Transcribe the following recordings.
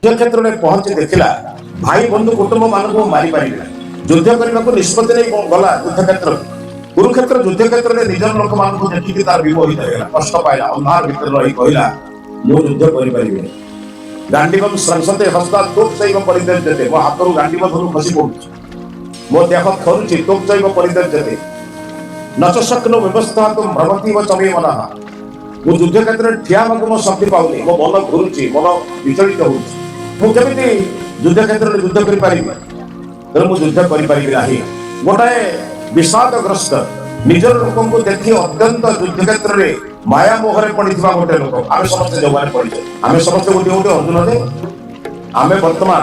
ଯୁଦ୍ଧ କ୍ଷେତ୍ରରେ ପହଞ୍ଚି ଦେଖିଲା, ଭାଇ ବନ୍ଧୁ କୁଟୁମ୍ବ ମାନଙ୍କୁ ମାରିପାରିବି ନାହିଁ। ଯୁଦ୍ଧ କରିବାକୁ ନିଷ୍ପତ୍ତି ନେଇ ଗଲା ଯୁଦ୍ଧ କ୍ଷେତ୍ରକୁ। କୁରୁକ୍ଷେତ୍ର ଯୁଦ୍ଧ କ୍ଷେତ୍ରରେ ନିଜର ଲୋକମାନଙ୍କୁ ଦେଖିକି ତାର ବିମୋହିତ ହେଇଗଲା, କଷ୍ଟ ପାଇଲା। ଅନ୍ଧାର ଭିତରେ ରହି କହିଲା, ମୁଁ ଯୁଦ୍ଧ କରିପାରିବିନି। ଗାଣ୍ଡିବମ୍ ସ୍ରଂସତେ ହସ୍ତାତ୍ ତ୍ୱକ୍‌ଚୈବ ପରିଦର୍ଯ୍ୟତେ। ମୋ ହାତରୁ ଗାଣ୍ଡିବ ଧନୁ ଖସି ପଡୁଛି, ମୋ ଦେହ ଥରୁଛି। ତ୍ୱକ୍‌ଚୈବ ପରିଦର୍ଯ୍ୟତେ। ନ ଚ ଶକ୍ନୋମି ବ୍ୟବସ୍ଥାତୁମ୍ ଭ୍ରମତୀବ ଚ ମେ ମନଃ। ମୁଁ ଯୁଦ୍ଧ କ୍ଷେତ୍ରରେ ଠିଆ ହେବାକୁ ମୋ ଶକ୍ତି ପାଉନି। ମୋ ମନ ଘୁରୁଛି, ମନ ବିଚଳିତ ହଉଛି। ମୁଁ କେମିତି ଯୁଦ୍ଧ କ୍ଷେତ୍ରରେ ଯୁଦ୍ଧ କରିପାରିବି? ତେଣୁ ମୁଁ ଯୁଦ୍ଧ କରିପାରିବି ନାହିଁ। ଗୋଟାଏ ବିଷାଦଗ୍ରସ୍ତ, ନିଜର ଲୋକଙ୍କୁ ଦେଖି ଅତ୍ୟନ୍ତ ଯୁଦ୍ଧ କ୍ଷେତ୍ରରେ ମାୟା ମୋହରେ ପଡିଥିବା ଗୋଟେ ଲୋକ। ଆମେ ସମସ୍ତେ ଯୋଉମାନେ ପଡିଛେ, ଆମେ ସମସ୍ତେ ଗୋଟିଏ ଗୋଟିଏ ଅର୍ଜୁନରେ। ଆମେ ବର୍ତ୍ତମାନ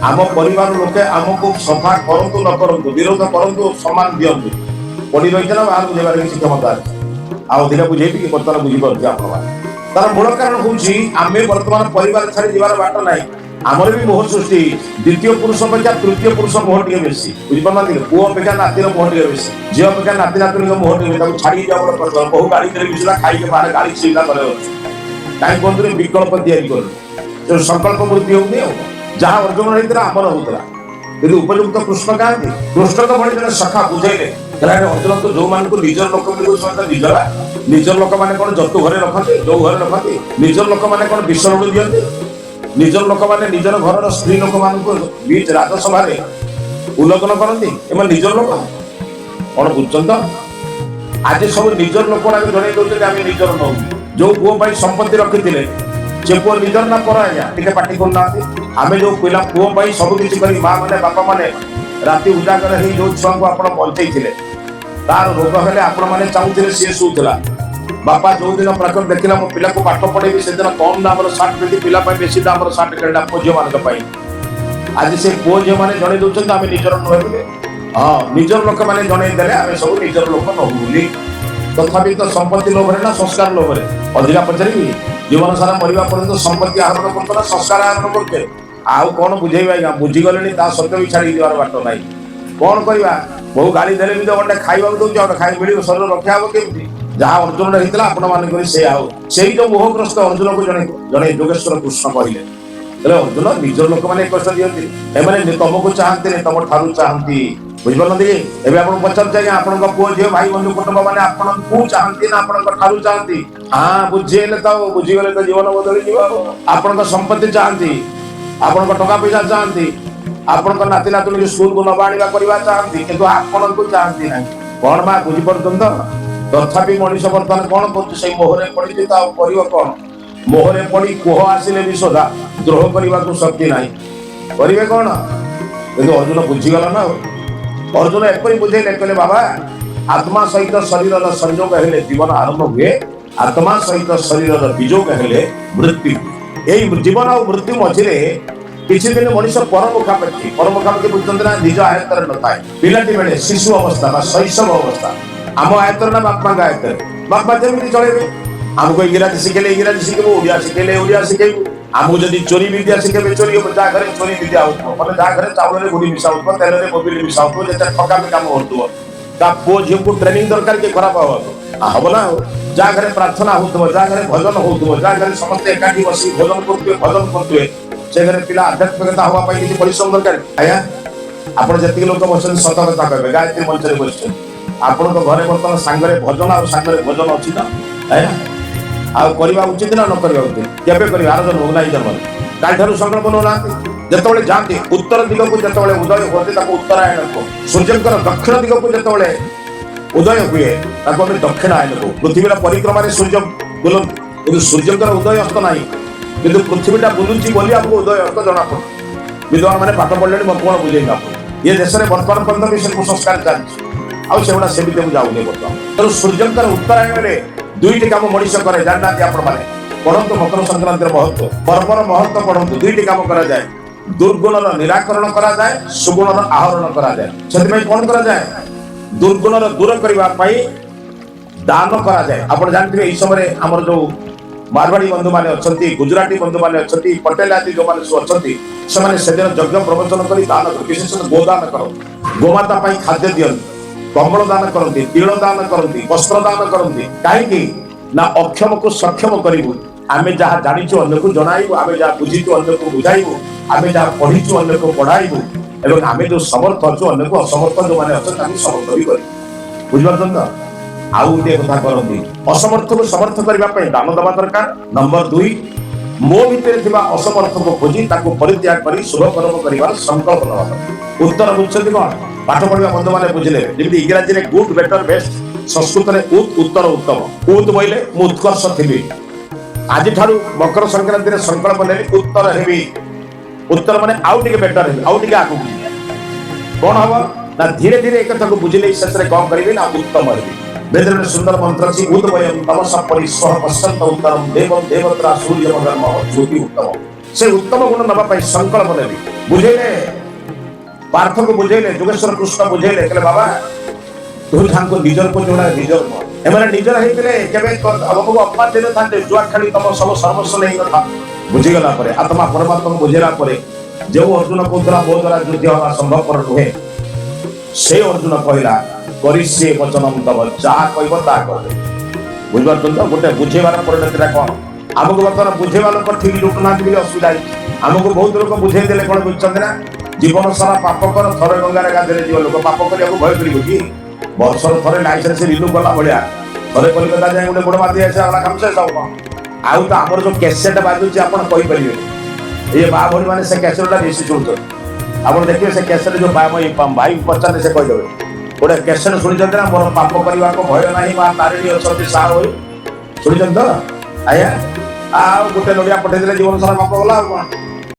ଆମ ପରିବାର ଲୋକେ ଆମକୁ ସଫା କରନ୍ତୁ ନ କରନ୍ତୁ, ବିରୋଧ କରନ୍ତୁ, ସମ୍ମାନ ଦିଅନ୍ତୁ, ପଡି ରହିছে ନା ବାହାରକୁ ଯିବାର କିଛି କ୍ଷମତା ଅଛି? ଆଉ ଅଧିକା ବୁଝେଇବି କି? ବର୍ତ୍ତମାନ ବୁଝିପାରୁଛି ଆପଣମାନେ। ତାର ମୂଳ କାରଣ ହଉଛି, ଆମେ ବର୍ତ୍ତମାନ ପରିବାର ଛାଡି ଯିବାର ବାଟ ନାହିଁ। ଆମର ବି ମୋହ ସୃଷ୍ଟି ହେଇଛି। ଦ୍ୱିତୀୟ ପୁରୁଷ ଅପେକ୍ଷା ତୃତୀୟ ପୁରୁଷ ମୋହ ଟିକେ ବେଶୀ, ବୁଝିପାରୁନାହାନ୍ତି କି? ପୁଅ ଅପେକ୍ଷା ନାତିର ମୋହ ଟିକେ ବେଶୀ, ଝିଅ ଅପେକ୍ଷା ନାତି ନାତୁଣୀଙ୍କ ମୋହ ଟିକେ ବେଶୀ। ତାକୁ ଛାଡିକି ଯିବା ବଡ କଷ୍ଟ। ବହୁ ଗାଳି ଦେଲେ ବି ସୁଦ୍ଧା ଖାଇକି ବାହାରେ ଗାଳି ସୁବିଧା ଘରେ ଅଛି। କାହିଁ କୁହନ୍ତୁନି? ବିକଳ୍ପ ତିଆରି କରୁ, ତେଣୁ ସଂକଳ୍ପ ବୃଦ୍ଧି ହଉନି। ଆଉ ଯାହା ଅର୍ଜୁନ ହେଇଥିଲା, ଆମର ହଉଥିଲା। କିନ୍ତୁ ଉପଯୁକ୍ତ କୃଷ୍ଣ କାହାନ୍ତି? କୃଷ୍ଣଙ୍କ ଭଳି ଜଣେ ସଖା ବୁଝେଇଲେ। ହେଲେ ଅର୍ଜୁନ ତ ଯୋଉମାନଙ୍କୁ ନିଜର ଲୋକ ବୋଲି କହୁଛନ୍ତି, ସେମାନେ ନିଜର। ନିଜର ଲୋକମାନେ କଣ ଜନ୍ତୁ ଘରେ ରଖନ୍ତି? ଯୋଉ ଘରେ ରଖନ୍ତି? ନିଜର ଲୋକମାନେ କଣ ବିଷ ଲଡୁ ଦିଅନ୍ତି? ନିଜର ଲୋକମାନେ ନିଜର ଘରର ସ୍ତ୍ରୀ ଲୋକମାନଙ୍କୁ ବିଚ୍ ରାଜସଭାରେ ଉଲ୍ଲଂଘନ କରନ୍ତି? ଏମାନେ ନିଜର ଲୋକ କଣ ବୁଝୁଛନ୍ତି ତ? ଆଜି ସବୁ ନିଜର ଲୋକ ଗୁଡାକ ଜଣେଇ ଦଉଛନ୍ତି, ଆମେ ନିଜର ନଉ। ଯୋଉ ପୁଅ ପାଇଁ ସମ୍ପତ୍ତି ରଖିଥିଲେ, ସେ ପୁଅ ନିଜର ନା ପର ଆଜ୍ଞା? ଟିକେ ପାଟି କରୁନାହାନ୍ତି। ଆମେ ଯୋଉ ପିଲା ପୁଅ ପାଇଁ ସବୁ କିଛି କରି, ମା ମାନେ, ବାପା ମାନେ ରାତି ଉଜାଗର ହେଇ ଯୋଉ ଛୁଆଙ୍କୁ ଆପଣ ବଞ୍ଚେଇଥିଲେ, ତାର ରୋଗ ହେଲେ ଆପଣ ମାନେ ଚାହୁଁଥିଲେ ସିଏ ଶୋଉଥିଲା। ବାପା ଯୋଉ ଦିନ ପ୍ରଥମ ଦେଖିଲା ମୋ ପିଲାକୁ ପାଠ ପଢେଇବି, ସେଦିନ କମ ଦାମର ସାର୍ଟ ପିନ୍ଧି ପିଲା ପାଇଁ ବେଶୀ ଦାମର ସାର୍ଟ କିଣିଲା ପୁଅ ଝିଅ ମାନଙ୍କ ପାଇଁ। ଆଜି ସେ ପୁଅ ଝିଅ ମାନେ ଜଣେଇ ଦଉଛନ୍ତି, ଆମେ ନିଜର ନୁହେଁ ବୋଲି। ହଁ, ନିଜର ଲୋକମାନେ ଜଣେଇ ଦେଲେ, ଆମେ ସବୁ ନିଜର ଲୋକ ନହୁ ବୋଲି। ତଥାପି ତ ସମ୍ପତ୍ତି ଲୋଭରେ ନା ସଂସ୍କାର ଲୋଭରେ? ଅଧିକା ପଚାରିବି? ଜୀବନ ସାରା ମରିବା ପର୍ଯ୍ୟନ୍ତ ସମ୍ପତ୍ତି ଆହରଣ କରୁଛ ନା ସଂସ୍କାର ଆହରଣ କରୁଛେ? ଆଉ କଣ ବୁଝେଇବା ଆଜ୍ଞା? ବୁଝିଗଲେଣି, ତା ସତ୍ତ୍ୱେ ବି ଛାଡିକି ଯିବାର ବାଟ ନାହିଁ। କଣ କରିବା? ବହୁ ଗାଳି ଦେଲେ ବି ତ ଗୋଟେ ଖାଇବାକୁ ଦଉଛି, ଆଉ ଗୋଟେ ଖାଇ ମିଳିବ, ଶରୀର ରକ୍ଷା ହବ କେମିତି? ଯାହା ଅର୍ଜୁନରେ ହେଇଥିଲା, ଆପଣ ମାନଙ୍କର ସେଇଆ ହଉ। ସେଇ ଯୋଉ ମୋହଗ୍ରସ୍ତ ଅର୍ଜୁନକୁ ଜଣେ ଜଣେ ଯୋଗେଶ୍ୱର କୃଷ୍ଣ କହିଲେ, ହେଲେ ଅର୍ଜୁନ, ନିଜର ଲୋକମାନେ କଷ୍ଟ ଦିଅନ୍ତି। ଏମାନେ ତମକୁ ଚାହାନ୍ତିନି, ତମ ଠାରୁ ଚାହାନ୍ତି। ବୁଝିପାରୁଛନ୍ତି କି? ଏବେ ଆପଣ ପଚାରୁଛି ଆଜ୍ଞା, ଆପଣଙ୍କ ପୁଅ ଝିଅ ଭାଇ ବନ୍ଧୁ କୁଟୁମ୍ବ ମାନେ ଆପଣଙ୍କୁ ଚାହାନ୍ତି ନା ଆପଣଙ୍କ ଠାରୁ ଚାହାନ୍ତି? ହଁ, ବୁଝିହେଲେ ତ, ବୁଝିଗଲେ ତ ଜୀବନ ବଦଳିଯିବ। ଆଉ ଆପଣଙ୍କ ସମ୍ପତ୍ତି ଚାହାନ୍ତି, ଆପଣଙ୍କ ଟଙ୍କା ପଇସା ଚାହାନ୍ତି, ଆପଣଙ୍କ ନାତି ନାତୁଣୀକୁ ସ୍କୁଲକୁ ନବା ଆଣିବା କରିବା ଚାହାନ୍ତି, କିନ୍ତୁ ଆପଣଙ୍କୁ ଚାହାନ୍ତି ନାହିଁ। କଣ ମା, ବୁଝିପାରୁଛନ୍ତି ତ? ତଥାପି ମଣିଷ ବର୍ତ୍ତମାନ କଣ କରୁଛି? ସେଇ ମୋହରେ ପଡିଛି ତ, ଆଉ କରିବ କଣ? ମୋହରେ ପଡି କୋହ ଆସିଲେ ବି ସୁଦ୍ଧା ଦ୍ରୋହ କରିବାକୁ ଶକ୍ତି ନାହିଁ। କରିବେ କଣ? କିନ୍ତୁ ଅର୍ଜୁନ ବୁଝିଗଲା ନା। ଆଉ ଅର୍ଜୁନ ଏପରି ବୁଝେଇଲେ, କହିଲେ, ବାବା, ଆତ୍ମା ସହିତ ଶରୀରର ସଂଯୋଗ ହେଲେ ଜୀବନ ଆରମ୍ଭ ହୁଏ, ଆତ୍ମା ସହିତ ଶରୀରର ବିଯୋଗ ହେଲେ ମୃତ୍ୟୁ ହୁଏ। ଏଇ ଜୀବନ ଆଉ ମୃତ୍ୟୁ ମଝିରେ କିଛି ଦିନ ମଣିଷ ପରମୁଖାପେକ୍ଷୀ। ପରମୁଖାପେକ୍ଷୀ ବୁଝୁଛନ୍ତି ନା? ନିଜ ଆୟତ୍ତରେ ନଥାଏ। ପିଲାଟି ବେଳେ ଶିଶୁ ଅବସ୍ଥା ବା ଶୈଶବ ଅବସ୍ଥା ଆମ ଆୟତ୍ତରେ ନା ବାପାଙ୍କ ଆୟତ୍ତରେ? ବାପା ଯେମିତି ଚଳେଇବେ। ଆମକୁ ଇଂରାଜୀ ଶିଖେଇଲେ ଇଂରାଜୀ ଶିଖିବୁ, ଓଡ଼ିଆ ଶିଖେଇଲେ ଓଡ଼ିଆ ଶିଖେଇବୁ। ଆମକୁ ଯଦି ଚୋରି ବିଦ୍ୟା ଶିଖେଇବେ, ଚୋରି ହବ। ଯାହା ଘରେ ଚୋରି ବିଦ୍ୟା ହଉଥିବ, ମାନେ ଯାହା ଘରେ ଚାଉଳରେ ଗୁଡ଼ି ମିଶା ହଉଥିବ, ତେଲରେ ମୋବିଲ ମିଶା ହଉଥିବ, ଯେତେ ଠକାମି କାମ ହଉଥିବ, ତା ପୁଅ ଝିଅକୁ ଟ୍ରେନିଂ ଦରକାର କି ଖରାପ ହବାକୁ? ହବ ନା। ଆଉ ଯାହା ଘରେ ପ୍ରାର୍ଥନା ହଉଥିବ, ଯାହା ଘରେ ଭଜନ ହଉଥିବ, ଯାହା ଘରେ ସମସ୍ତେ ଏକାଠି ବସି ଭୋଜନ କରୁଥିବେ, ଭଜନ କରୁଥିବେ, ସେ ଘରେ ପିଲା ଆଧ୍ୟାତ୍ମିକତା ହବା ପାଇଁ କିଛି ପରିଶ୍ରମ ଦରକାର? ଆଜ୍ଞା, ଆପଣ ଯେତିକି ଲୋକ ବସିଛନ୍ତି, ସତ କଥା କହିବେ। ଗାୟତ୍ରୀ ମଞ୍ଚରେ ବସିଛନ୍ତି, ଆପଣଙ୍କ ଘରେ ବର୍ତ୍ତମାନ ସାଙ୍ଗରେ ଭଜନ ଆଉ ସାଙ୍ଗରେ ଭୋଜନ ଅଛି ତ ଆଜ୍ଞା? ଆଉ କରିବା ଉଚିତ ନା ନ କରିବା ଉଚିତ? କେବେ କରିବା? ଆର ଜନ୍ମ ନା ଏଇ ଜନ୍ମରେ? କାଲିଠାରୁ ସଂକଳ୍ପ ନେଉନାହାନ୍ତି? ଯେତେବେଳେ ଯାଆନ୍ତି ଉତ୍ତର ଦିଗକୁ, ଯେତେବେଳେ ଉଦୟ ହୁଅନ୍ତି, ତାକୁ ଉତ୍ତରାୟଣ କହୁ। ସୂର୍ଯ୍ୟଙ୍କର ଦକ୍ଷିଣ ଦିଗକୁ ଯେତେବେଳେ ଉଦୟ ହୁଏ, ତାକୁ ଆମେ ଦକ୍ଷିଣାୟନ କହୁ। ପୃଥିବୀର ପରିକ୍ରମାରେ ସୂର୍ଯ୍ୟ ବୁଲନ୍ତି, କିନ୍ତୁ ସୂର୍ଯ୍ୟଙ୍କର ଉଦୟ ଅସ୍ତ ନାହିଁ। କିନ୍ତୁ ପୃଥିବୀଟା ବୁଲୁଛି ବୋଲି ଆମକୁ ଉଦୟ ଅସ୍ତ ଜଣାପଡୁଛି। ବିଦ୍ୱାନ ମାନେ ପାଠ ପଢିଲେଣି, ମୁଁ କଣ ବୁଝେଇବି ଆପଣ? ଇଏ ଦେଶରେ ବର୍ତ୍ତମାନ ପର୍ଯ୍ୟନ୍ତ ବି ସେ କୁସଂସ୍କାର ଚାଲିଛି। ଆଉ ସେଗୁଡା ସେମିତି ମୁଁ ଯାଉନି ବର୍ତ୍ତମାନ। ତେଣୁ ସୂର୍ଯ୍ୟଙ୍କର ଉତ୍ତରାୟଣରେ ଦୁଇଟି କାମ ମଣିଷ କରେ, ଜାଣିନାହାନ୍ତି ଆପଣମାନେ। ପଢନ୍ତୁ ମକର ସଂକ୍ରାନ୍ତିର ମହତ୍ଵ, ପର୍ବର ମହତ୍ଵ ପଢନ୍ତୁ। ଦୁଇଟି କାମ କରାଯାଏ: ଦୁର୍ଗୁଣର ନିରାକରଣ କରାଯାଏ, ସୁଗୁଣର ଆହରଣ କରାଯାଏ। ସେଥିପାଇଁ କଣ କରାଯାଏ? ଦୁର୍ଗୁଣର ଦୂର କରିବା ପାଇଁ ଦାନ କରାଯାଏ। ଆପଣ ଜାଣିଥିବେ, ଏଇ ସମୟରେ ଆମର ଯୋଉ ମାରବାଡି ବନ୍ଧୁମାନେ ଅଛନ୍ତି, ଗୁଜୁରାଟୀ ବନ୍ଧୁମାନେ ଅଛନ୍ତି, ପଟେଲ ଆଦି ଯୋଉମାନେ ସବୁ ଅଛନ୍ତି, ସେମାନେ ସେଦିନ ଯଜ୍ଞ ପ୍ରବଚନ କରି ଦାନ କରନ୍ତି। ବିଶେଷତଃ ଗୋଦାନ କରନ୍ତି, ଗୋମାତା ପାଇଁ ଖାଦ୍ୟ ଦିଅନ୍ତି, କମ୍ବଳ ଦାନ କରନ୍ତି, ତିଳ ଦାନ କରନ୍ତି, ବସ୍ତ୍ର ଦାନ କରନ୍ତି। କାହିଁକି ନା ଅକ୍ଷମକୁ ସକ୍ଷମ କରିବୁ। ଆମେ ଯାହା ଜାଣିଛୁ ଅନ୍ୟକୁ ଜଣାଇବୁ, ଆମେ ଯାହା ବୁଝିଛୁ ଅନ୍ୟକୁ ବୁଝାଇବୁ, ଆମେ ଯାହା ପଢିଛୁ ଅନ୍ୟକୁ ପଢାଇବୁ ଏବଂ ଆମେ ଯୋଉ ସମର୍ଥ ଅଛୁ ଅନ୍ୟକୁ, ଅସମର୍ଥ ଯୋଉମାନେ ଅଛନ୍ତି ତାଙ୍କୁ ସମର୍ଥ ବି କରିବୁ। ବୁଝିପାରୁଛନ୍ତି ତ? ଆଉ ଗୋଟିଏ କଥା କରନ୍ତି, ଅସମର୍ଥକୁ ସମର୍ଥ କରିବା ପାଇଁ ଦାନ ଦେବା ଦରକାର। ନମ୍ବର 2, ମୋ ଭିତରେ ଥିବା ଅସମର୍ଥକୁ ଖୋଜି ତାକୁ ପରିତ୍ୟାଗ କରି ଶୁଭ କର୍ମ କରିବାର ସଂକଳ୍ପ ନେବା ଦରକାର। ଉତ୍ତର ବୁଝୁଛନ୍ତି କଣ? ପାଠ ପଢିବା ବନ୍ଧୁମାନେ ବୁଝିଲେ, ଯେମିତି ଇଂରାଜୀରେ ଗୁଡ୍, ବେଟର, ବେଷ୍ଟ, ସଂସ୍କୃତରେ ଉତ୍, ଉତ୍ତର, ଉତ୍ତମ। ଉତ୍ ବୋଇଲେ ମୁଁ ଉତ୍କର୍ଷ ଥିବି। ଆଜିଠାରୁ ମକର ସଂକ୍ରାନ୍ତିରେ ସଂକଳ୍ପ ନେଲି ଉତ୍ତର ହେବି। ଉତ୍ତର ମାନେ ଆଉ ଟିକେ ବେଟର ହେବି, ଆଉ ଟିକେ ଆଗକୁ ଯିବି। କଣ ହବ ନା ଧୀରେ ଧୀରେ ଏ କଥାକୁ ବୁଝିଲେ ଶେଷରେ କଣ କରିବି ନା ଉତ୍ତମ ହେବି। ବେଦରେ ଗୋଟେ ସୁନ୍ଦର ମନ୍ତ୍ର ଅଛି, ଉଦବୟಂ ତମସ ପରିସ୍ୱ ପଶ୍ୟନ୍ତ ଉତ୍ତରମ ଦେବಂ ଦେବତ୍ରା ସୂର୍ଯ୍ୟ ଧର୍ମ ଜ୍ୟୋତି ଉତ୍ତମ। ସେ ଉତ୍ତମ ଗୁଣ ନେବା ପାଇଁ ସଂକଳ୍ପ ନେବି। ବୁଝେଇଲେ ପାର୍ଥକୁ, ବୁଝେଇଲେ ଯୋଗେଶ୍ୱର କୃଷ୍ଣ, ବୁଝେଇଲେ, କହିଲେ ବାବା, ତୁ ତାଙ୍କୁ ନିଜର କହୁଛୁ, ଯୋଉଟା ନିଜର ନୁହଁ। ଏମାନେ ନିଜର ହେଇଥିଲେ କେବେ ଆମକୁ ଅପମାନ ଦେଇନଥାନ୍ତେ, ଜୁଆ ଖେଳି ତମ ସବୁ ସର୍ବସ୍ୱ ନେଇନଥାନ୍ତେ। ବୁଝିଗଲା ପରେ, ଆତ୍ମା ପରମାତ୍ମାକୁ ବୁଝିଲା ପରେ, ଯେଉଁ ଅର୍ଜୁନ କହୁଥିଲା ମୋ ଦ୍ୱାରା ଯୁଦ୍ଧ ହେବା ସମ୍ଭବପର ନୁହେଁ, ସେ ଅର୍ଜୁନ କହିଲା, କରିଷ୍ୟେ ବଚନମ ତବ, ଯାହା କହିବ ତାହା କରିଦେବି। ବୁଝିପାରୁଛନ୍ତି ତ? ଗୋଟେ ବୁଝେଇବାର ପରିଣତିଟା କଣ? ଆମକୁ ବର୍ତ୍ତମାନ ବୁଝେଇବା ଲୋକ ଠିକ ଜୁଟୁନାହାନ୍ତି ବୋଲି ଅସୁବିଧା ହେଇଛି। ଆମକୁ ବହୁତ ଲୋକ ବୁଝେଇ ଦେଲେ କଣ ବୁଝୁଛନ୍ତି ନା, ଜୀବନ ସାରା ପାପ କର, ଥରେ ଗଙ୍ଗାରେ ଗାଧେଇଲେ ଯିବ। ଲୋକ ପାପ କରିବାକୁ ଭୟ କରିବ କି? ବର୍ଷର ଥରେ ଲାଇସେନ୍ସ ରିନ୍ୟୁ କଲା ଭଳିଆ ଥରେ କଲିକତା ଯାଇ ଗୋଟେ ଗୋଡ ମାରି ଆସିବା ଗଲା, କାମ ଶେଷ। ଆଉ କଣ? ଆଉ ତ ଆମର ଯୋଉ କ୍ୟାସେଟ ବାଜୁଛି ଆପଣ କହିପାରିବେ। ଏ ମା ଭଉଣୀ ମାନେ ସେ କ୍ୟାସେଟଟା ବେଶୀ ଶୁଣୁଛନ୍ତି। ଆପଣ ଦେଖିବେ ସେ କ୍ୟାସେଟ ଯୋଉ ଭାଇ ପଚାରିଲେ ସେ କହିଦେବେ। ଗୋଟେ କ୍ୟାସେଟ ଶୁଣିଛନ୍ତି ନା, ମୋର ପାପ କରିବାକୁ ଭୟ ନାହିଁ, ମା ତାରିଣୀ ଅଛନ୍ତି ସାହା ହୋଇ, ଶୁଣିଛନ୍ତି ତ ଆଜ୍ଞା? ଆଉ ଗୋଟେ ନଡିଆ ପଠେଇଦେଲେ ଜୀବନ ସାରା ପାପ ଗଲା, ଆଉ କଣ?